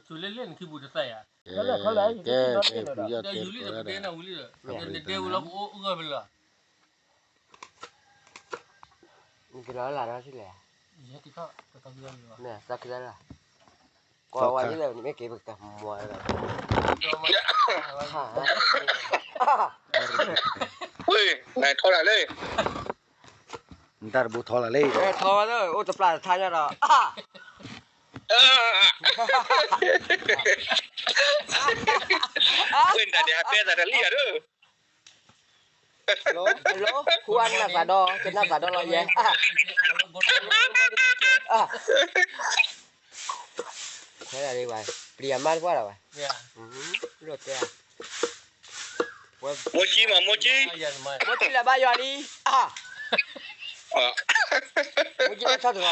သူလဲၤလဲၤနခံပူၤတသ့ယၤ, ကဲ ကဲ ဖုယီၢ်တဲဝဲဒၣ်, နဒဲဝံၤလီၤပအိၣ်အဂၢၢ်ဖဲလၢာ်, နကလီၤလၢ်ထီၣ်ဆံလဲၣ်, တၢ်ခံလၢ်, ကွၢ်ဝဲဒ်လဲၣ် နမ့ၢ်က့ၤပကမွၤလၢ်, ဝ့ၢ် နထီလၢ်လၢ နတၢ်တဘိထီလၢ်လၢ ထီဝဲလၢ အိၣ်တပျၢ်တထါညါဒီး ဝ့ၢ်နတၢ်ဒဲးဟးပဲသးတလံၢ်ဧါဒၢ, ဟဲလီၤ ဟဲလီၤ ဃုအါနၢ်သးဒီး ကနၣ်သးဒီးလီၤယဲ, ခွဲးဒၣ်ဒ်ဝဲ ပျံၤအမါတပှၢ်လီၤဝဲ, လိၣ်တဲ မိၢ်ကံမး မိၢ်ကံ, မိၢ်ကံလၢဘါယွၤလံ, မိၢ်ကံလၢထီၣ်တဂီၤလံ,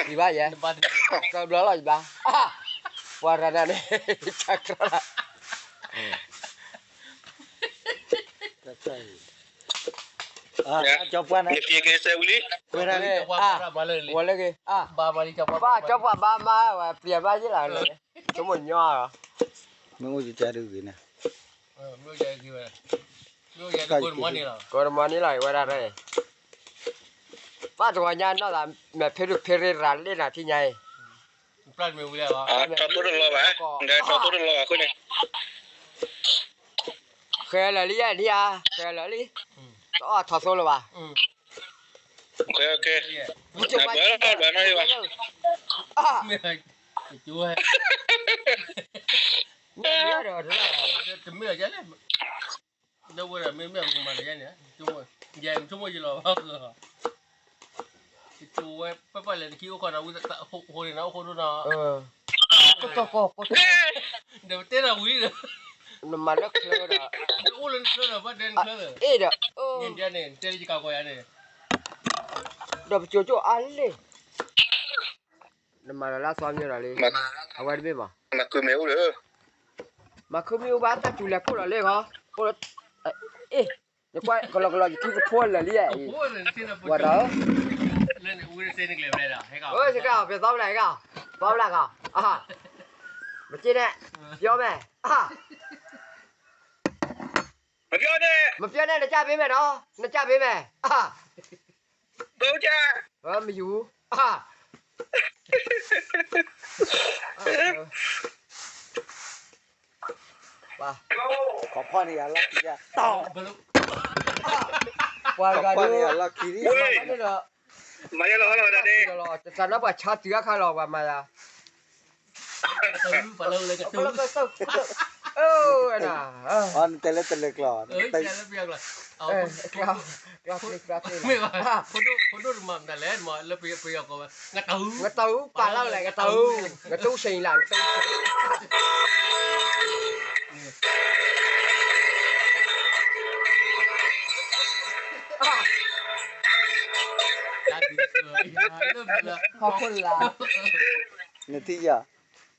ယဘါယဲ, ကဘျီလီၤယဘါ, ပှၤရၤနၤန့ၣ် တၢ်ကြၢးလီၤ, ကၠီပှၢ်န့ၣ် နဖံးက့ၤစဲဝံၤလံ, ဝဲဒၣ်လံ, ဝဲလၢဂ့ၤ, ဘၣ်ကၠီပှၢ်ဘါမါဝဲ ပျံၤဘါယ့ၣ်လီၤ, ဆိကမိၣ်ညီလီၤ, မ့ၢ်အိၣ်ယကါဒုဂ့ၤန့ၣ်, ကိးတမီၤန့ၣ်လီၤ ဝဲဒၣ်ရဲ, ပၢ်တဂီၤညါနီၢ်သး မဲာ်ဖ့ဒိၣ်ဖ့ရ့ရၤလ့ၣ်နၤထံညါအံၤ, ထီၣ်သိတလီၤဘၣ်, ထီၣ်သိတလီၤဘၣ်အဃိန့ၣ်, ဃဲလၢာ်လံယဲနံၤဧါ, ဃဲလၢာ်လံ, တအီၣ်ထီၣ်သိလၢၤဘၣ်, မ့ၢ်ဒီး, လၢဝဲဒၣ်မ့မ့ၢ်ပကမၤဒီးယဲန့ၣ်, ယဆိကမိၣ်ယလီၤဘၣ်ဃၢၤ, ယဆိဝဲပၢ်ပၢ်လဲၤတခံအိၣ်ခီနီၤ, ဝံသးဟိန့ၣ်နီၤ အိၣ်ဃိဒိၣ်နီၤ, ဒီးပတဲနၤဝံၤဒီး, နမၤလၢချၢဒီး, နအိၣ်လၢနချၢဒီး ဘၣ်တဲနချၢဒီး, အ့ၣ်ဒီး, န့ၣ်တဲန့ၣ် နတဲလၢယကးကီယၤန့ၣ်, ဒီးပကၠိကၠိအါလံ နမၤလၢလၢအသီမ့ၢ်ဒီးလံ, အဝဲတဘ့ၣ်မး, မၤခုမ့ၢ်အိၣ်လၢ, မၤခုမ့ၢ်အိၣ်ဘၣ်တၢ်စူၤလဲၤခိၣ်လီၤလၢဂီၢ်, အ့ၣ်, နကွၢ်ကလီကလီယခံကဖိလၢာ်လံ, ဝဲဒီး, စကၢ် ပသီဘျၣ်က, သီဘျၣ်က, မက့န့ၣ်, ပြောမယ်, မပြောနဲ့, မပြောနဲ့ နကြပေးမယ်နော်, နကြပေးမယ်, မယူဘူး, ပှၤတဂၤဒီး, ပှၤတဂၤဒီး, မၤယလီၤဟီလီၤဒၣ်န့ၣ်, တသးနီပှၤဆါတုၤအခါလီၤ ပှၤမၤယၤ, ပှၤလၢကတၢၢ်, နတဲလၢတလၢကျီၢ်, ဖိဒိၣ်တမၤမတၤလဲၣ်, လၢပယီၤကီၢ်ဝဲ, နတၢ်အူ, နတၢ်အူပာ်လီၤလဲၣ်, နတၢ်အူ, နတၢ်အူဆံးလၢ်, နတၢ်အူဆံး ဟီၣ်ခိၣ်လၢ်, နထံၣ်ယၤ,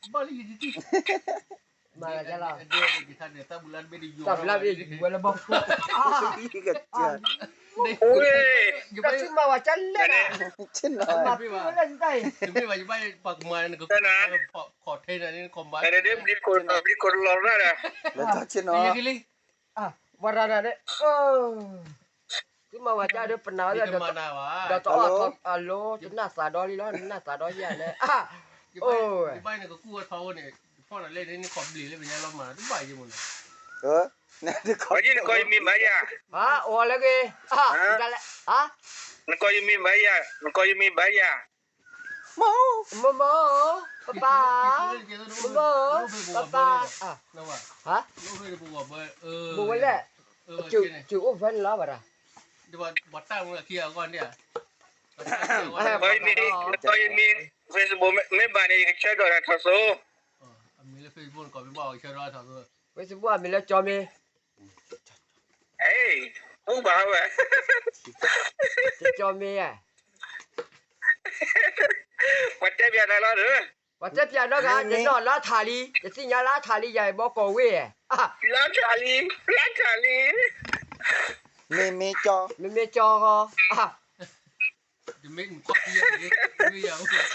မၤလၢလီၤ, တၢ်ဘျါဘ့ၣ်ယူၤဝဲလၢဘီၣ်ခိၣ်, တၢ်ထုမၤဝၤကၢ်လဲၣ်, မၤပ့ၢ်ဝဲလၢယတၢ်အံၤ, တမ့ၢ်ဘၣ်ယဘၣ်ပှၤကမၤန့ၣ်ကခီၣ်ထဲန့ၣ်န့ၣ်, ဘျံးခိၣ်လီၤရၣ်ဒီး, လၢတၢ်ဆ့ၣ်နီၤ, ပှၤရၤနၤန့ၣ်, သုမၤဝၤကၢ်ဒီးပနာ်ဝဲဒီး, ဒီးတအီၣ်ထီၣ်အလိၤ တနၢ်သးဒီလံလီၤ, နနၢ်သးဒီယၤလဲၣ်, ယဘၣ်န့ၣ်ကကူၣ်ဝဲထီၣ်အိၣ်န့ၣ်, ဖီၣ်နၤလဲၣ်န့ၣ် နခီၣ်ဘျံးလၢပညါလီၤမး တဘၣ်ယဲမ့ၢ်နီၤ, နကီၢ်ယမံၤဘၣ်ယၤ, အီၤလၢဂ့ၤ, နကီၢ်ယမံၤဘၣ်ယၤ, နကီၢ်ယမံၤဘၣ်ယၤ, မိၢ်, မိၢ်, ပၢ်ပၢ်, မိၢ်, ပၢ်ပၢ်, မိၢ်ဝဲလဲၣ်, စုအိၣ်ဖဲန့ၣ်လီၤဘၣ်ဒီး, နကီၢ်ယမံၤ, နကီၢ်ယမံၤ, Facebook မ့ၢ်ဘၣ်န့ၣ် ယကဆၢဒီးနၤထီၣ်သိ, Facebook အမံၤလၢကၠီမ့ၢ် အဲ, အိၣ်ဘၣ်ဝဲ, ကၠီမ့ၢ်ဧါ, ပှၤတဲပၠးနၤလီၤ, ပှၤတဲပၠးနီတဂၤ, ယနီၢ်လါထးလံ, ယသ့ၣ်ညါလါထးလံ, ယၤဘီကီၢ်ဝ့ၢ်ဧါ, လါထးလံ, လါထးလံ, မ့မ့ၢ်ကၠီ, မ့မ့ၢ်ကၠီဃီ, တမ့ၢ်နကွၢ်, မ့ၢ်ယၤအိၣ်,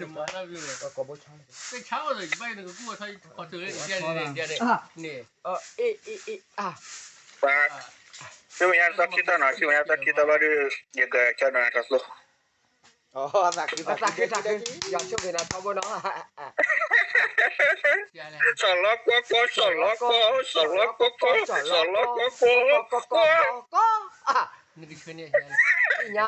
တမၤတၢ်ဘျုးလၢ ကီၢ်ဘိဆါ ကဆါဝဲဒီး ယဘၣ်နကကူၣ်အထီ ခီၣ်ထၢၣ်ဝဲန့ၣ် န့ၣ် န့ၣ် အ့ အ့ အ့ အ ပှၤ ဆူမဲာ်ညါတၢ်ခံထီၣ်နီၤ ဆူမဲာ်ညါတၢ်ခံထီၣ်ဘျီဒီး ယကကၢနၤထီၣ်သိ သးခု သးခု ယဆိကမိၣ်နၤထီဘိနီၤ စီၤလီၤကွီၢ်ကွီၢ် စီၤလီၤကွီၢ် စီၤလီၤကွီၢ်ကွီၢ် စီၤလီၤကွီၢ်ကွီၢ် ကွီၢ် ကွီၢ် ကွီၢ် နကဆၢန့ၣ် ညါ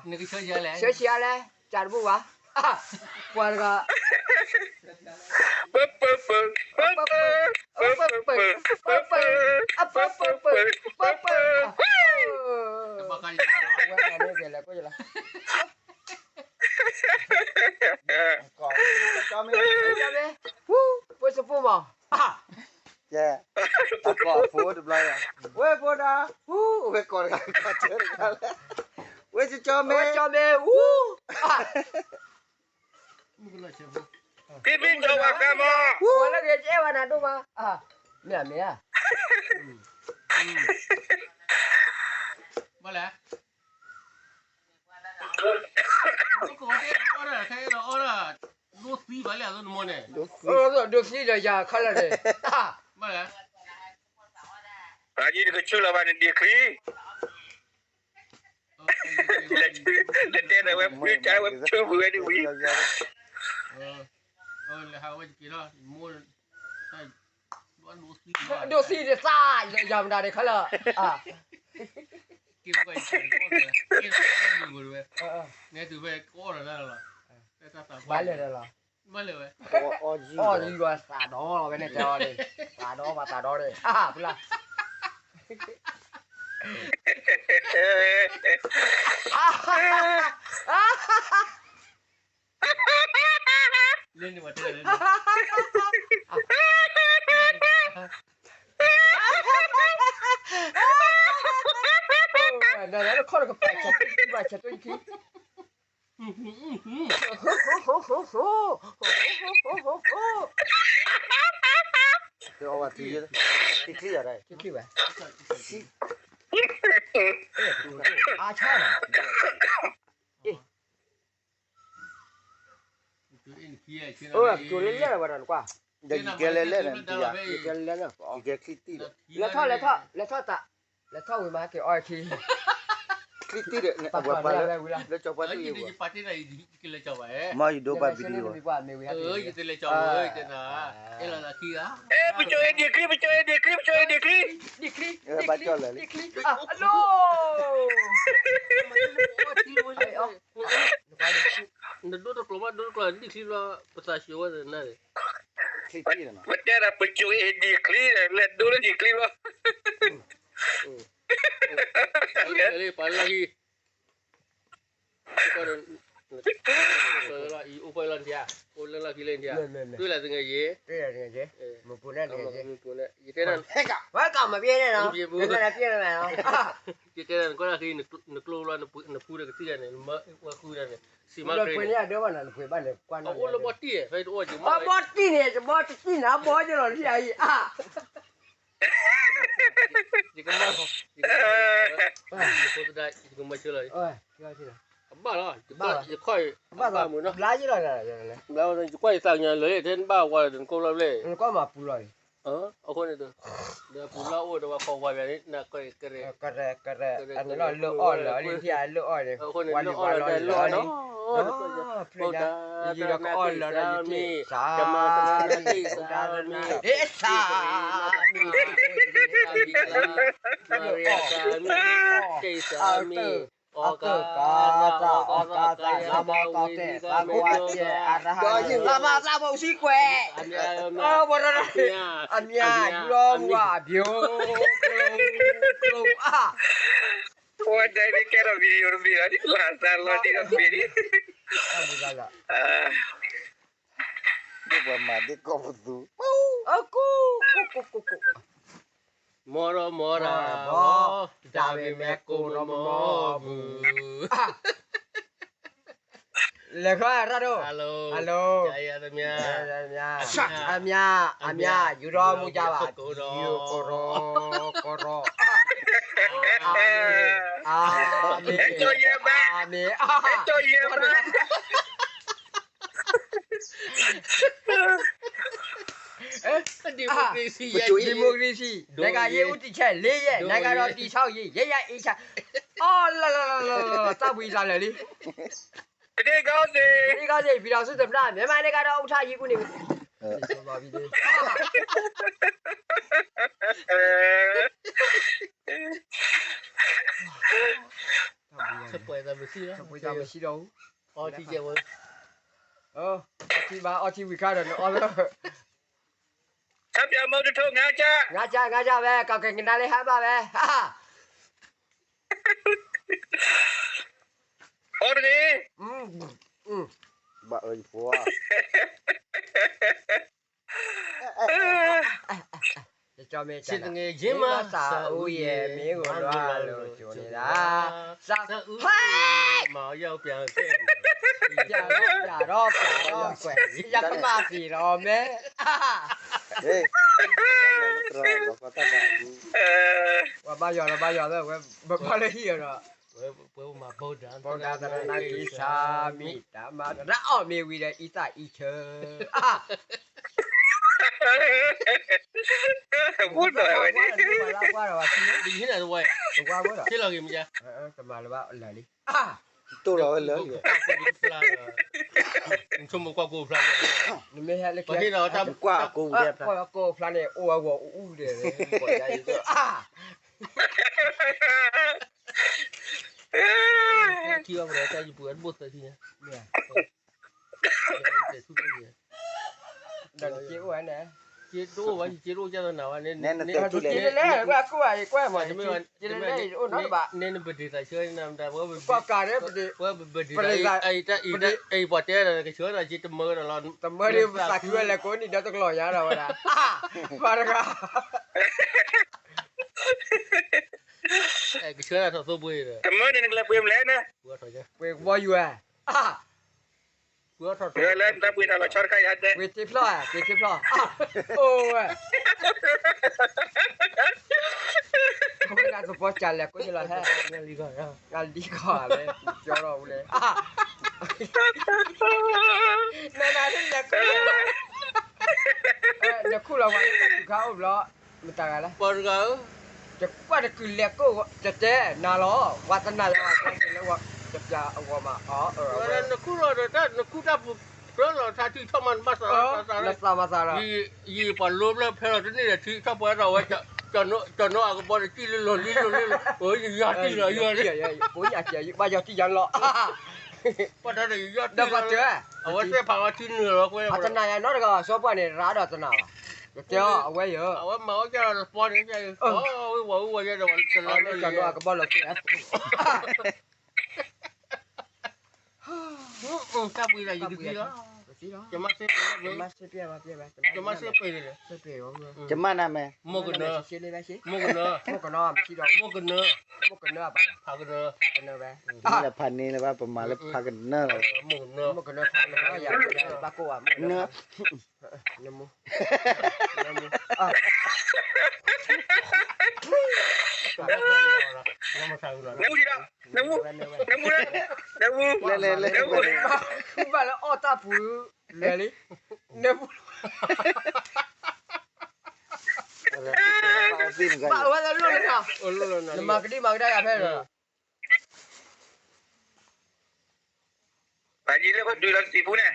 နကဆၢယၤလဲၣ် ဆၢဆံးယၤလဲၣ် ကၢ်တဘူၣ်ဘၣ် ပှၤတဂၤ ပၢပၢပၢ ပၢပၢ ပၢပၢ ပၢပၢ ပၢပၢ ပၢပၢ ပၢပၢ ဝဲန့ၣ်ကလဲၤကိးယလီၤ ပှၤစပူမး ကဲ အကိးအဖိတဘျီယၤ ဝဲဖိဒါ ဟူ ဝဲကိးတဂၤ ကိးတဂၤလၢ ဝဲကၠီမ့ၢ် ဝဲကၠီမ့ၢ် ဟူ ဖံဖံကၠီဝဲကမီ ဝဲလၢကဲကဲဝဲနၤဒိၣ်မး မ့ၢ်မ့ၢ် ဘၣ်လဲၣ် ကီးတဲအီၣ်ဒၣ်ခဲအံၤဒီးအီၣ်ဒၣ် ဒိသံဘၣ်လဲၣ်အသိးနမီၢ်န့ၣ် ဒိသံဒီးယၤခီလၢာ်န့ၣ် ဘၣ်လဲၣ် အယံၤတကဆူလီၤဘၣ်နဒ့ချံ နတဲဒၣ်ဝဲဖုတၢ်ဝဲဆူဝဲဒၣ်ဝံၤ လဲၤဟးဝဲတက့ၢ်လီၤ မိၢ် ဒိသံတသး ယၤမတၤန့ၣ်ခီလၢာ် က့ၤဝဲ က့ၤဝဲ နဲတုၤဖဲကအီၣ်ဒီးလၢလီၤ ဘၣ်လဲၣ်ဒီးလီၤ ဘၣ်လဲၣ်ဝဲ အီၣ်ယွၤသးဒီလီၤဝဲန့ၣ်တဲအီၤန့ၣ် သးဒီဘၣ်သးဒီန့ၣ် အါ ဖုလၢ် လၢန့ၣ်ဝဲတဲလၢ နနခီၣ်နကပၤဆၢတူၢ်ခံ ပၤဆၢတူၢ်ခံ တအီၣ်ဝဲထံ ထံချံယၤဒၣ် ထံချံဝဲ အါဆါနီၤ အၢ ကၠိလဲၤလဲၣ်ဝဲဒီးနကွၢ် ဒီးယကဲလဲၤလဲၣ်ဒီးနတံၢ်ယၤ ယကဲလဲၤလဲၣ် ယကဲချံတံၢ်ဒီး လဲၤထီၣ်လဲၤထီၣ်လဲၤထီၣ်တၢ် လဲၤထီၣ်ဝံၤမးက့ၤအီၣ်ခံ ချံတံၢ်ဒီး ပှၤပှၤလၢ လၢကၠီပှၤတံၢ်ဝဲ မ့ၢ်ယဒိပှၤ video မ့ၢ်ဝဲ ယကလဲၤကၠီဝဲ ယကနၤ အဲၣ်လီၤလၢခံဂၤ အဲ ပကၠိအ့ဒံးချံ ပကၠိအ့ဒံးချံ ပကၠိအ့ဒံးချံ ဒံးချံ ဘၣ်ကၠီလၢ ဒံးချံ အလိ နဒိတကျိၤဘၣ်ဒိတကျိၤဒံးချံဘျီ ပသးဆှိဝဲသနာ်က့ ပတဲဒၣ်ပကၠိအ့ဒံးချံ လဲၤဒိလၢဒံးချံဘျီ ပာ်လၢလီၢ်ခံ အိၣ်ဖဲလီၢ်ခံ အိၣ်လၢလီၢ်ခံလၢနထံၣ် တူၢ်လၢသငယ်ချင်း မုၢ်ပူၤန့ၣ် ယတဲနၤ ဝဲကမ္မပျဲန့ၣ်နီၤ ယတဲနၤ နကွၢ်လၢခံ နကျိဘျီ နဖူဒီးကသံၣ်န့ၣ် ဝဲဃုဒၣ်န့ၣ် စံးမၤကဲန့ၣ် နပှ့ၤန့ၣ်အဒၢဘၣ်နီၤ နပှ့ၤဘၣ်န့ၣ် ကွၢ်န့ၣ် အအိၣ်လၢဘီတံၢ် ဖဲတအိၣ် ဘီတံၢ်န့ၣ် ဘီတံၢ်နၤ ဘီကလီၤလံအံၤ ယကမၢ ယကမၢဆၢလီၤ အဘၣ်လီၤ ယခီၣ် ဘၣ်မုာ်နီၤ ဘျါယလီၤ ယကွၢ်ယသးကညီၤလၢ ထဲနဘၣ်ဝါလီၤ နကိၢ်လီၤဘျဲၣ် နကွၢ်မၤပူၤလီၤ အဃိန့ၣ် ဒီးပူၤလီၤအိၣ်ဒီးဝဲခီဝါဘျဲၣ်န့ၣ် နကရဲၣ် ကရဲၣ် ကရဲၣ် အန့ၣ်လီၤလၢအီၣ်လၢာ် အလံထံၣ်အလၢအီၣ်န့ၣ် အဃိန့ၣ် လၢအီၣ်လီၤတဲလၢအီၣ်နီၤ ဖျၢၣ်ညါ ယံၤဒီးကအီၣ်လၢာ်ဒီးယထံၣ် သးမံ သးမံ သးမံ သးမံ သးမံ အကၢၣ်ကၤသး အီၣ်ကၤသး နမီၢ်တီတဲာ် သးမဝါတဲာ် အရဟံ သးမၤသးမုၣ်စံကွဲး အဝဲ အမံၤ ယူၤလီၤမူၤ အဘျိ ကျိၤ ကျိၤ အါ ဝဲဒၣ်န့ၣ်ကဲထီၣ် video တဘ့ၣ်လီၤ လၢသးလီၤဒ်ဒီးတဘ့ၣ်န့ၣ် ဒ်ပှၤမၤဒ်ကီၢ်ပသူ အကူ ကူ ကူ ကူ ကူ မီၢ်ဒီးမီၢ်ဒီး တၢ်မ့ၢ်မဲာ်ကိးဒီးမီၢ်မုၢ် လဲၤခီရၣ်ဒိၣ် hello hello အမံၤ အမံၤ ယူၤဒီးမူၤယါဘၣ် ကိးဒီး ကိးဒီး ကိးဒီး အမံၤ အမံၤ အမံၤ အမံၤ အမံၤ ဒီမိုကရေစီ နိုင်ငံရေးဦးတည်ချက်လေးရပ် နိုင်ငံတော်တည်ဆောက်ရေး ရဲရဲအီးချ အီလီၤလီၤလီၤလီၤလီၤလီၤ သးဝံၤသးလၢာ်လံ ကဒ့ကောင်းစေ ပြည်ထောင်စုသမ္မတ မြန်မာနိုင်ငံတော်ဥက္ကဋ္ဌကြီးဦးနေဝင်း ချက်ပွဲသးမစံၣ်လီၤ ချက်ပွဲသးမစံၣ်လီၤ အီထံကဲဝဲ အီထံဘၣ် အီထံဝံၤခါဒီးနအီလၢ ဆပ်ပြာမုန့်တစ်ထုပ် ငါးကျပ် ငါးကျပ် ငါးကျပ်ပဲ ကောက်ကနဒါလေး ဟါဘၣ်ပဲ အီတဂ့ၤ ဘၣ်အၢယဖိ စစ်တငယ်ချင်းမှ စာအုပ်ရဲ့ မင်းကို လွှမ်းလို့ ကြိုနေတာ စာအုပ် မအောင်ရောက်ပြန်ခဲ့ပြီ ပြန်တော့ ပြန်တော့ ပြန်တော့ ကွယ် ရကမစီတော့ မဲ ဟေး ဝဲဘါယွၤဒီး ဘါယွၤလၢ ဝဲဘါလၢဟံၣ်ဒီး ဝဲပှၤမၤ ဗုဒ္ဓ ဗုဒ္ဓ သရဏဂုံ စၤမံ ဓမ္မ သရဏ အီၣ်မ့ၤဝံၤဒီး အံသၣ်အံဆၢ ဝဲဒီး ဝဲဒီး ဝဲဒီး ဝဲဒီး တမၤလၢၤဘၣ် လၢာ်လံ တိၢ်လီၤဝဲလၢာ်လံ နဆိကမိၣ်ကွၢ်ကိးဖျါ နမ့ၢ်ဟဲလၢ ပှၤဟ့ၣ်ဒီးတၢ် ကွၢ်ကိးဖျါ ကွၢ်ကိးဖျါန့ၣ် အိၣ်ဝဲဂီၤအူအူဒီး ပှၤယါအံၤ ထံၣ်ဘၣ်ပှၤဒီးတၢ်ယပှ့ၤအတဘိၣ်သၢထံၣ်ညါ ဒီးနစ့အိၣ်ဝဲန့ၣ် စ့တအိၣ်ဘၣ် ယစ့တအိၣ်ကၢ်သနာ်ဝဲန့ၣ် နတဲလဲၣ် ကွၢ်ကိးဝဲ ကွၢ်မး စ့လဲၣ် အိၣ်နီတဘၣ် န့ၣ်နပဒ့သးဆၢနၤ ကွၢ်ကးန့ၣ် ပဒ့ ပဒ့ အံၤပှၤတဲဒီး ကဆၢဒီး စ့တမၢဒီးလီၤ တမၢဒီး ပသးခုဝဲလဲၤကိးနံၣ်ဒီတကလီၤညါဒီးဝဲဒၣ် ပှၤတဂၤ ကဆၢဒၣ်ထီၣ်သိပှ့ၤဒီး တမၢန့ၣ် နကလဲၤပှ့ၤမလဲၣ်န့ၣ် ပှ့ၤကဘီယူၤဧါ ပှ့ၤထီၣ်ထီၣ်လၢတၢ်ပှ့ၤတၢ်လီၤဆီတခါယါတဲ ပှ့ၤတ့ဖျီၣ်ဧါ ပှ့ၤတ့ဖျီၣ် အိၣ်ဝဲ အဝဲဒၣ်သပှၢ်ကၢ်လဲၤကိးယလီၤဟဲ လံခီၣ်လံခီၣ်လံ ကၠီထီၣ်ဝဲလဲၣ် နနၤဒ်လဲၤကိး နခူၣ်လီၤဝဲလၢတၢ်ကူၣ်ခါအိၣ်ဘျီ မတၤဂၤလဲၣ် ပှၤတဂၤဧၢ ယကွၢ်တကုာ်လဲၤကိး ယတဲနၤလီၤ ဝဲတနာ်ယၤ ယပျးအဂီၢ်မး အီ နခူၣ်လီၤဒီးတၢ် နခူၣ်တၢ်ပူၤ ကြၢးလီၤထါထံထီၣ်မး နဘၣ်သး နသးမၤသးဒီး ယပှၤလိဘျၢဖဲလီၤတန့ၢ်ဒီးထံထီၣ်ပှဲၤထီၣ်ဝဲ ကၠီၤနိအကဘီတစံၣ်လၢလီၤလံလီၤလံလီၤ ယယီၤတံၢ်လီၤယီၤတံၢ် ဘၣ်ယီၤတံၢ်ယၤလီၤ ပှၤတၢ်ဒီးယယီၤတံၢ်လီၤ အဝဲသ့ၣ်ဖးဝဲထံနုာ်လီၤကွဲ အတနာ်ယၤနီတဂၤ စီၤပှၢ်န့ၣ် ရၤဒီးတနာ်ဘၣ် ကတဲအီၤ အဝဲယၤ အဝဲမၤဝဲကၢ်ဒီးသပီန့ၣ် ဝဲဝဲဝဲယဲဒီး ကၠီၤနိအကဘီလီၤကွဲ တၢ်ဘှံးဒီးယကသံလီၤ ယမၤစ့ပ့ၤ ယမၤစ့ပ့ၤ ယမၤနၤမဲ မိၢ်ကနၢ မိၢ်ကနၢ မိၢ်ကနၢ ဖးကနၢ ဖးကနၢ ဖးန့ၢ်လၢၤဘၣ် ပမၤလၢဖးကနၢလီၤ မိၢ်ကနၢ မိၢ်ကနၢ ဖးကနၢ ယဘၣ်ကိးဘၣ် နမူ နမူ နမူ နမူ နမူ လဲၤလဲၤလဲၤ နမူ ဘၣ်လၢအီၣ်တၢ်ပူၤ လဲၤလံ နမူ ဘၣ်အဝဲလၢလိၣ်လၢနၤ နမၤကဒံမၤကဒါယၤဖဲဒီး ပှၤယံၤလၢပဒုးလီၤတံၢ်ပူၤန့ၣ်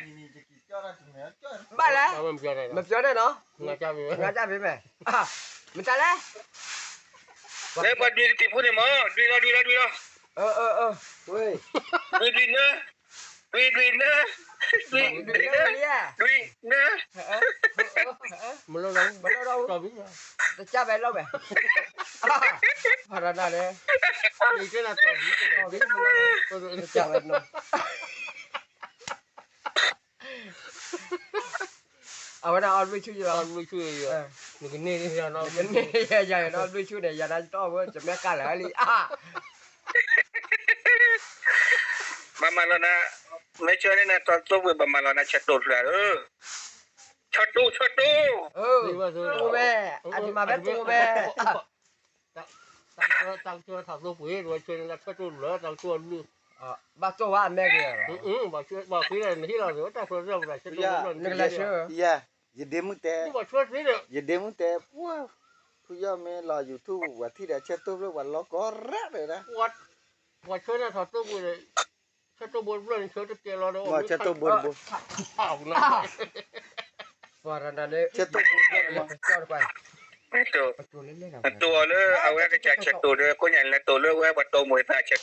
ဘၣ်လဲၣ် မပြောနဲ့နော် ငါကြပေးမယ် မတၤလဲၣ် လၢပှၤဒုးတံၢ်ပူၤန့ၣ်မ့ၢ် ဒုးလီၤ ဒုးလီၤ ဒုးလီၤ ဒုးဒုးနၢ ဒုးဒုးနၢ ဒုးဒုးနၢ ဒုးနၢ မလီၤ မလီၤ တကြၢးပဲ လီၤပဲ ဖးရနၤလဲၣ် တကြၢးပဲ အဝဲဒၣ်အီၣ်ဘျုးဆူယလီၤ နကန့ၢ်ယၤနီၤ နကန့ၢ်ယၤနီၤ ဘျုးဆူန့ၣ် ယၤနၤတအီၣ်ဝဲ ယမ့ၢ်ကၢ်လၢာ်လံ ဘၣ်မၤလီၤနၤ မ့ၢ်ဆၢန့ၣ်နၤ တီသိပှ့ၤ ဘၣ်မၤလီၤနၤ ဆၢတိၢ်ဖျါဧၢ ဆၢတိၢ် ဆၢတိၢ် တိၢ်ဝဲ အတမၤဝဲတိၢ်ဝဲ တၢ်ကစၢၢ်ထးသိပှ့ၤ တဝဲဆၢန့ၣ် တၢ်ဆၢတိၢ်လၢ တၢ်ကစၢၢ်အဘျုး ဘၣ်တိၢ်ဝဲအမဲာ်ဂ့ၤ, နကလဲၤဆှၢ, ယဒ့မုၣ်တဲ, ယဒ့မုၣ်တဲ, ဖုယီၢ်မ့ၢ်လီၤ YouTube ပှၤထံၣ်ဒီးဆၢတိၢ်ဖျၢၣ် ပှၤလီၤကီရၣ်ဒီး, ပှၤဆၢန့ၣ်ထီၣ်တိၢ်ပူၤ, ဆၢတိၢ်ဘိတဖျၢၣ်န့ၣ် ဆၢတကဲလီၤဒီး ဆၢတိၢ်ဘိတဘိ ပှၤတနၤန့ၣ် ဆၢတိၢ်ဘိတဖျၢၣ်န့ၣ် ပတိၢ်အီၤလၢအဝဲကစၢ်ဆၢတိၢ်ဒီး ကိးညါလဲၤတိၢ်လၢဝဲပှၤတိၢ်မူၤသးဆၢတိၢ်တဘျီ,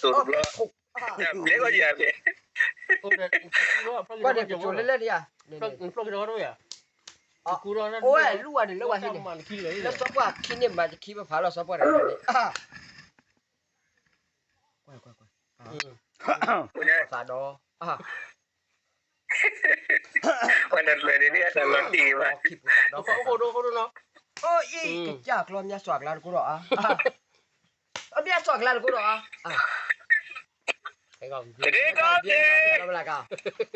ဘျဲၣ်ကီယၤဘျဲၣ်, ကွၢ်န့ၣ် ပတိၢ်လၢလဲၣ်ဒံးဧါ, အိၣ်ဝဲလူၤဝဲန့ၣ်လၢဝဲဟံၣ်န့ၣ်, လၢစီၤပှၢ်ခံန့ၣ်မၤတခံဘၣ်ဖးလီၤ စီၤပှၢ်တဂၤန့ၣ်, ကွၢ်ကွၢ်ကွၢ်, သးဒီး ဝဲနလွဲၢ်န့ၣ် အတၢ်လီၤတံၢ်ဘၣ်, အိၣ်အံၤ ကစၢ်ကျီ မၠၢ်စွၣ်ကျါတကိးဒီးအါ, မၠၢ်စွၣ်ကျါတကိးဒီးအါ, တဒ့ကီက့ၤ, ဘုလီၤထီၣ်ဝံၤလံ,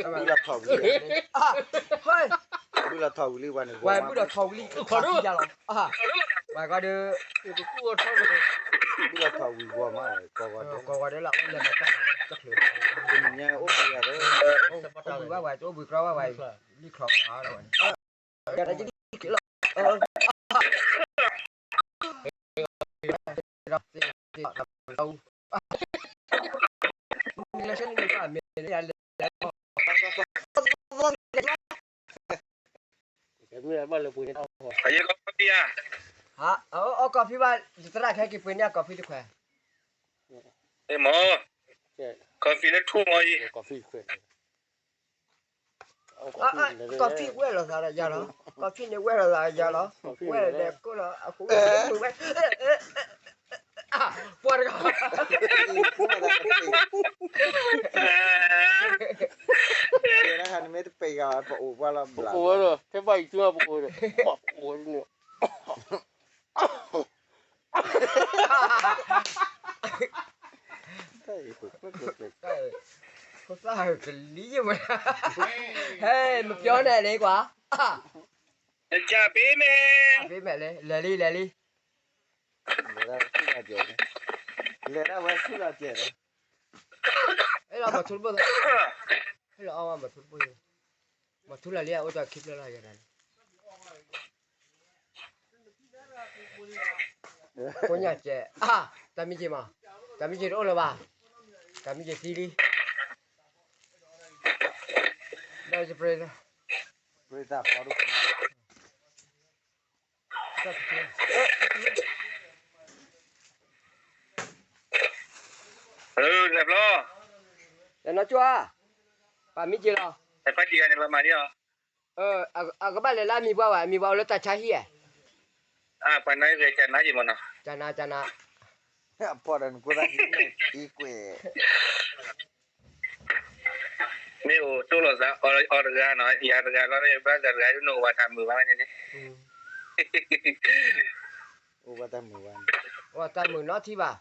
ဘုလီၤထီၣ်ဝံၤလံဝဲန့ၣ်, ဝဲဘုလီၤထီၣ်ဝံၤလံ, ခီဒု, ဝဲကီဒု, ဘုလီၤထီၣ်ဝံၤဂီၢ်မးဝဲ ကီဂီၤဒၢ, ကီဂီၤဒၢလီၤ, တချုး, တနံၤညါအိၣ်ဘှံးဂၤဒီး, အိၣ်ဘှံးဘၣ်ဝဲ တအိၣ်ဘှံးကြီဘၣ်ဝဲ, လံၣ်ချီၣ်ဂၤဒီးဝဲန့ၣ် အီၣ်ကီၢ်ဖံဘၣ် သရၣ်ခဲက့ၤပှ့ၤန့ၢ်အီၣ်ကီၢ်ဖံတခွဲး, မ့ၢ်, ကီၢ်ဖံလၢထူမီၤအံၤ ကီၢ်ဖံဝဲလိာ်သးဒီးယၤလီၤ, ကီၢ်ဖံန့ၣ်ဝဲလိာ်သးဒီးယၤလီၤ, ဝဲဒီးကိၢ်လီၤ, အဃိဝဲ, ပှၤတဂၤ, နမ့ၢ်တပ့ၤဂၤ ပအိၣ်ပှၤလီၤဘျး, ပအိၣ်ဝဲဒီး ထဲဘၣ်အံၤတုၤပအိၣ်ဒီး, ပအိၣ်ဝဲန့ၣ် ဖိသၣ်ကလံၤဝဲ, ဟဲ မပြောနဲ့လေကွာ, တကြပေးမယ်, ပေးမယ်လေ, လဲၤလံ လဲၤလံ, လဲၤဒၣ်ဝဲဆူၣ်လီၤကျဲဒီး, ဟဲလီၤမၤထူတဘိ, ဟဲလီၤအီၣ်မၤထူတဘိ, မၤထူလီၤလံ အိၣ်တ့ၢ်ခံဖျၢၣ်လီၤယၤန့ၣ် ကိးညါကဲ, တၢ်မံက့ၤမး, တၢ်မံက့ၤတအိၣ်လၢၤဘၣ်, တၢ်မံက့ၤသံလံ, ဒီးယပရ့, ပရ့သးဖီဒိၣ်, လဲၤဖျီ, လဲၤနီၢ်ကၠိဧါ, ပၢ်မံက့ၤလီၤ, လဲၤဖးကံၢ်ဂၤန့ၣ် ပမၤန့ၢ်အီၤ အကဘၣ်လဲၤလၢအမံၤပှၢ်ဘၣ်, အမံၤပှၢ်အိၣ်လၢတၢ်ဆါဟံၣ်ဧါ, ပှၤနၤဂဲၤကနါယံၤမးနီၤ, ကနါကနါ, အဖီၣ်ဒီးနကိးသးက့ၤကွဲး, မ့ၢ်အိၣ်တိၢ်လိာ်သးအီၤတဂၤနီၤ, ယၤတဂၤလီၤ ယဘၣ်သးတဂၤ နအိၣ်ဘၣ်တၢ်မုာ်ဘၣ်ဝဲန့ၣ်, အိၣ်ဘၣ်တၢ်မုာ်ဘၣ်, အိၣ်တၢ်မုာ်နီတထံၣ်ဘၣ်,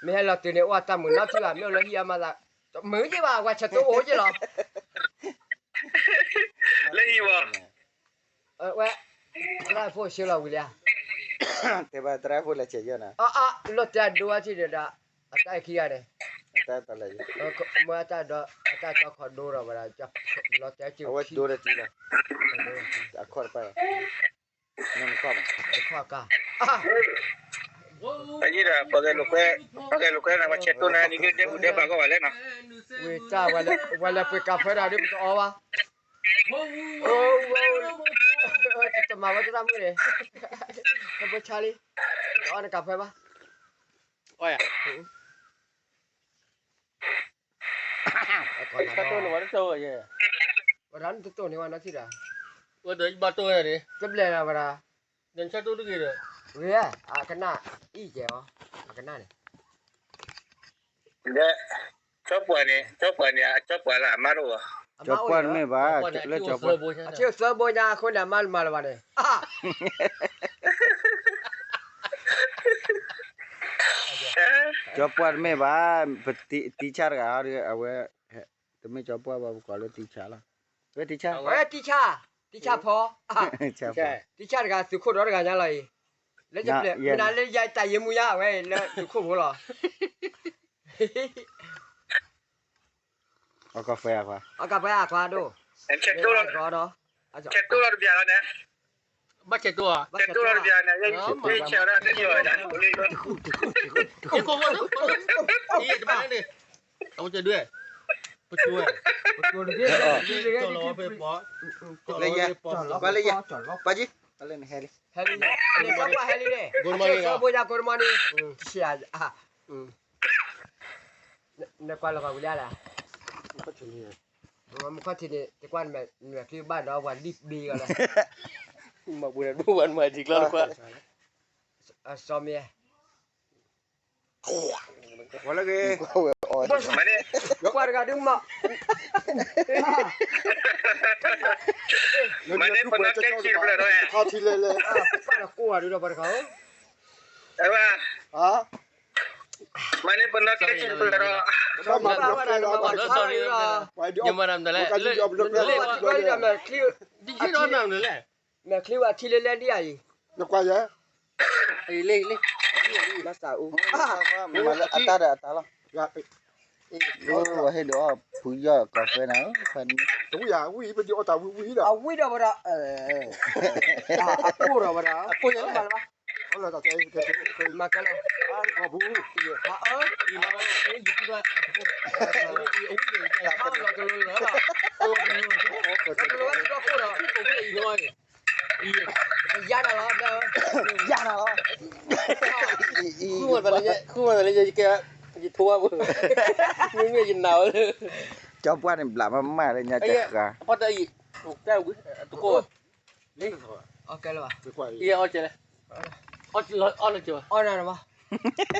မ့ၢ်ဟဲလီၤတုၤန့ၣ် အိၣ်တၢ်မုာ်နီတထံၣ်ဘၣ်, မ့ၢ်အိၣ်လၢဟံၣ်အမၤသး, မုာ်ယ့ၢ်ဘၣ် ဝဲဆဲးတိၢ်အိၣ်ယ့ၢ်လီၤ လၢဟံၣ်ဝဲ, ဝဲ, သရၣ်ဖိဆှၢလီၤဝံၤလံဧါ, တဲဘၣ်သရၣ်ဖိလဲၤဆဲးယဲၢ်နၤ, အလီၤတဲာ်ဒိအထံၣ်ဒီး, အတၢ်အခံဂၤန့ၣ်, မ့ၢ်အတၢ်ဒိ, အတၢ်ကၠီခီဒိဒီးဝဲဒၣ်, လီၤတဲာ်က့ၤ, အဝဲဒိတၢ်တံၢ်လီၤ, အခီၣ်တပၢ်, အခီၣ်ကါ, အယံၤဒီး ပှၤဂဲၤလိာ်ကွဲ, ပှၤဂဲၤလိာ်ကွဲနၤ ပှၤဆဲးတိၢ်နၤ နံၤဒုးဒဲပူၤဒဲပှၤကီၢ်ဘၣ်လဲၣ်နီၤ, ဝံၤတၢ်ဝဲလဲၤပှ့ၤကးဖဲဒၣ်ဒ်ပတအီဘၣ်, တမၤဝဲတၢ်မုၢ်န့ၣ်, တဘိဆါလံ, တအီနကးဖဲဘၣ် တတိၢ်န့ၣ်ဝဲတတိၢ်, ဝဲဒၣ်နတတိၢ်န့ၢ်ဝဲနီၢ်ထံၣ်ဒီး, ဝဲဒီးယဘၣ်တိၢ်ဝဲဒၣ်န့ၣ်, တဘျဲၣ်လီၤဝဲဒၣ်, ဒီးနဆၢတိၢ်တဂ့ၤဒီး, ဂ့ၤ, အကနၣ်, အံၣ်ကဲၤအီၤ, အကနၣ်န့ၣ်, ဒီး, ကၠီပှၢ်န့ၣ်, ကၠီပှၢ်န့ၣ်, ကၠီပှၢ်လၢအမါတအိၣ်, ကၠီပှၢ်တမ့ၢ်ဘၣ်, လၢကၠီပှၢ်, အထံၣ်သၢဘိညါအဃိန့ၣ် အမါတမၤလၢၤဘၣ်န့ၣ် ကၠီပှၢ်တမ့ၢ်ဘၣ်, ပတံဆၣ်တဂၤ, အဝဲ, တမ့ၢ်ကၠီပှၢ်ဘၣ် ပကိးလၢတံဆၣ်လီၤ, ဝဲတံဆၣ်, ဝဲတံဆၣ်, တံဆၣ်ဖီ, တံဆၣ်တဂၤ သုးခိၣ်ဒီတဂၤညါလီၤအံၤ, လၢယပျဲၢ်, မနုၤလၢယတၢ်ယ့မူယါ အဝဲလၢသုးခိၣ်ဖိလီၤ. အီၣ်ကီၢ်ဖဲအခွါ, အီၣ်ကီၢ်ဖဲအခွါဒိၣ်, ဆဲးတိၢ်လီၤတဘျီလီၤန့ၣ်, ဆဲးတိၢ်လီၤတဘျီန့ၣ်, ဘၣ်ဆဲးတိၢ်ဧါ, ဆဲးတိၢ်လီၤတဘျီန့ၣ်, ယဆဲးဝဲဒၣ်တဘျီ, ယကိးဖိ, ယတဘၣ်န့ၣ်, အဝဲဒၣ်, ပကိးဝဲ, ပကိးတဘ့ၣ်, လၢယဲ, ဘၣ်လၢယဲ, ပှၤကံ, ဟဲလံ, ဟဲလံ, ဟဲလံ, ဘိၣ်မးန့ၣ်, နကွၢ်လီၤပှၤဝံၤလၢ်လၢ်, မ့ၢ်ခီၣ်ထံးန့ၣ် တကွၢ်နမဲာ်ချံဘၣ်ဒီးပှၤလံၣ်ဘ့ဂီၤလၢ, မၤပူၤဒိၣ်ဝဲနမဲာ်ထံကျီတကွၢ်, စီမ့ၢ်, ဝဲလၢဂ့ၤ, ကွၢ်တဂၤဒုးမး, မၤန့ၢ်ပနီၢ်ကဲဆံးဖျၢၣ်ဒီး, ပၢ်တကိးဂၤဒုးဒီးပှၤတဂၤဧၢ, မၤန့ၢ်ပနီၢ်ကဲဆံးဖျၢၣ်ဒီး, ယမၤတၢ်မနုၤလဲၣ်, ဒ်န့ၣ်နလဲၣ်, မဲာ်ချံဝဲထံလၢလဲၣ်ဒ်အံၤ, နကွၢ်ယဲ, မၤစၢ်အူ, အတၢ်ဒီးအတၢ်လီၤ, ဝဲဟ့ၣ်ဒုးအီၣ်ဖုယီၢ်ကီၢ်ဖဲနၤ, တဝံၣ်ယၤဝံၣ်ပဒုးအီၣ်တၢ်ဝံၣ်ဝံၣ်ဒီး, အဝံၣ်ဒီးဝဲဒီး, အကိၢ်ဒီးဝဲဒီး, အကိၢ်ယဲ, မၤလၢၤဘၣ်, မၤကဲလီၤ, အပူၤ, အ, လီၤကလိၤလီၤ, လီၤကလိၤဝဲသ့ၣ်ဒီးခိၣ်ဒီး, ယၤနၤလီၤ, ယၤနၤလီၤ, ဃုမၤသးလၢယကဲ, ယထိဝဲပူၤ, မ့မ့ၢ်ယနာ်ဝဲလၢ, ကၠီပှၢ်န့ၣ်ဘျးမးမးလၢညါတဃာ်, အပှၢ်တၢ်အံၤ, တကိး, လၢ, အီၣ်ကဲလၢၤဘၣ်, ယအီၣ်ကဲလဲၣ်, အီၣ်လၢကၠီ, အီၣ်နၤဘၣ်,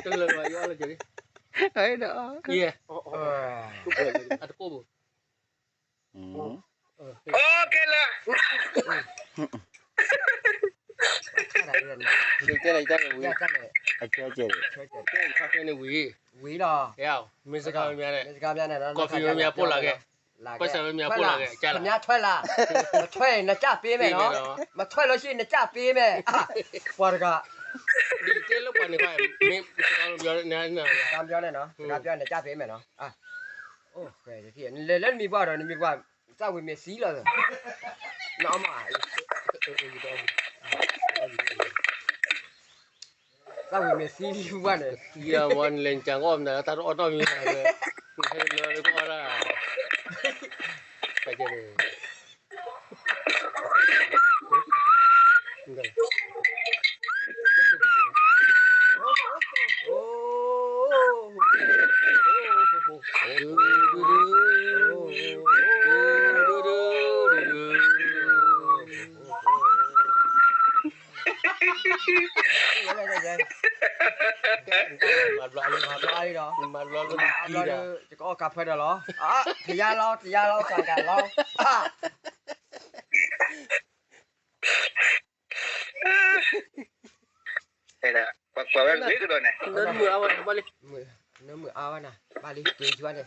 တလၢၤဘၣ် ယအီၣ်လၢကၠီလံ, ယဲ, အတကိးပူၤ ကဲလၢ, ကဲလၢ, ဝံၤလီၤ, မ့ၢ်စကါမ့ၢ်မ့ၢ်န့ၣ်, ကီၢ်ဖံးမ့ၢ်မ့ၢ်ပိၢ်လၢကဲ, ကီၢ်စဲၣ်မ့ၢ်မ့ၢ်ပိၢ်လၢကဲ, ကၢ်လၢ, ထွဲလၢ, မထွဲလၢ, မထွဲလၢ, နကၢ်ပ့မဲာ်နီၤ, မထွဲလၢၤဆံ နကၢ်ပ့မဲာ်, ပှၤတဂၤ, ဒ်တဲလၢပှၤန့ၣ်, မ့ၢ်စကါမ့ၢ်မ့ၢ်န့ၣ်, စကါမ့ၢ်မ့ၢ်န့ၣ်နီၤ, စကါမ့ၢ်မ့ၢ်န့ၣ် နကၢ်ပ့မဲာ်နီၤ, လဲၤလၢနမံၤပှၢ်ဒီး နမံၤပှၢ်, သၣ်ဝံၤမ့ၢ်သံလီၤ, နအီၣ်မး, သၣ်ဝံၤမ့ၢ်သံလံပှၢ်န့ၣ်, ယမ့ၢ်လဲၤကၢ်အီၣ်မနုၤ တၢ်တအီၣ်နီတမံၤဘၣ်, ဟဲလၢလၢကအီၣ်ဒၣ်, ကဲန့ၣ် မၤဘျီလၢ, မၤဘျီလၢ, ယကအီၣ်ကၢ်ဖဲဒီးလီၤ, တယါလီၤ တယါလီၤ သးကၢ်လီၤ, ပကွၢ်ဝဲဂ့ၤကဒီးန့ၣ်, နမုာ်အါဝဲနၤ, ဘၣ်လံ, နမုာ်အါဝဲနၤ, ဘၣ်လံ က့ၤယွၤန့ၣ်,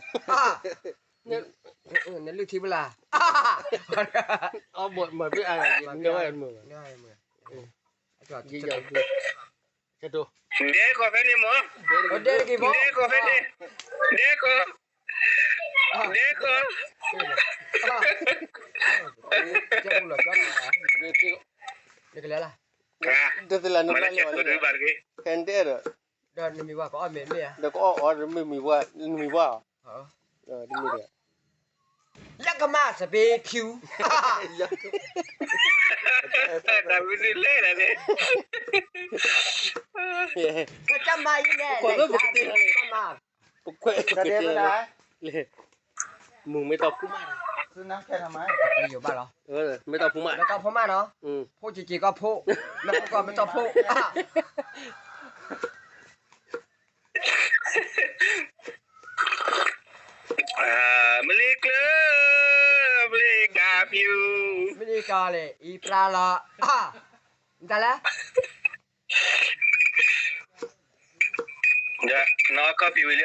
နလုၢ်ထံပလၢ်, အီၣ်ဘၣ်မၤဘၣ်အါ, မုာ်, ဒဲကီၢ်ဖဲန့ၣ်မး, ဒဲကီၢ်ဖဲန့ၣ်, ဒဲကီၢ်, ဒဲကီၢ်, နကလဲၤလၢ, တသ့လၢနဘၣ်လၢ, ဖဲနတဲဒီး, ဒီးနမံၤပှၢ်ကအီၣ်မ့ၢ်မ့ၢ်ဧါ, ဒီးကအီၣ်အီၤမ့ၢ်မံၤပှၢ်, နမံၤပှၢ်, တမ့ၢ်ဒီး လၢကမၣ်စပ့းဖြူ, တၢ်ဝံၤန့ၣ်လဲၣ်န့ၣ်, ကမၣ်အံၤန့ၣ်, ပကွဲးပကတဲလီၤ, မုၢ်မ့ၢ်တီၢ်ဖူမၣ်, ယိၤဘၣ်လီၤ, မ့ၢ်တီၢ်ဖူမၣ်, မ့ၢ်တီၢ်ဖူမၣ်နီၤ, ဖိက့ၤက့ၤကီၢ်ဖိ, မ့ၢ်ဖိကီၢ်မ့ၢ်တီၢ်ဖိ, မလ့ၤကျၢၤ, မလ့ၤကၢ်ပျူၤ, မလ့ၤကၢ်လဲၣ် အံၤပျါလီၤ, မတၤလဲၣ်, နအီၣ်ကီၢ်ဖံးဝံၤလံဧါ, အီၣ်ဝံၤလ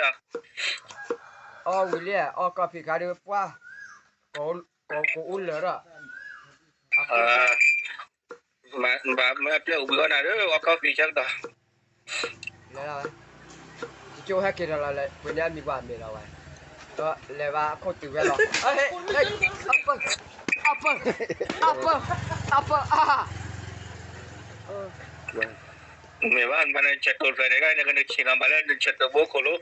ံ, အီၣ်ကီၢ်ဖံးခါဒုးပှၢ်, ကကိးအိၣ်လၢာ်ဒီး, ဘၣ်မ့ၢ်အပျဲၢ်အိၣ်ဘှံးအီၣ်နၤဒီး အီၣ်ကီၢ်ဖံးဆၢကတီၢ်, လၢ, ယကၠိဟဲက့ၤဒီးလီၤလၢ ပှ့ၤန့ၢ်အမံၤပှၢ်အမဲာ်လီၤဝဲ, လဲၤဘၣ်အခိၣ်တုၤဝဲလီၤ, အပၢ်, အပၢ်, အပၢ်, အပၢ်, အါ, မ့ၢ်ဘၣ်နဆဲးတိၤဖျဲးန့ၣ် နကနဆံးလီၤမးလၢနဆဲးတိၤဘိခိၣ်လိၤ,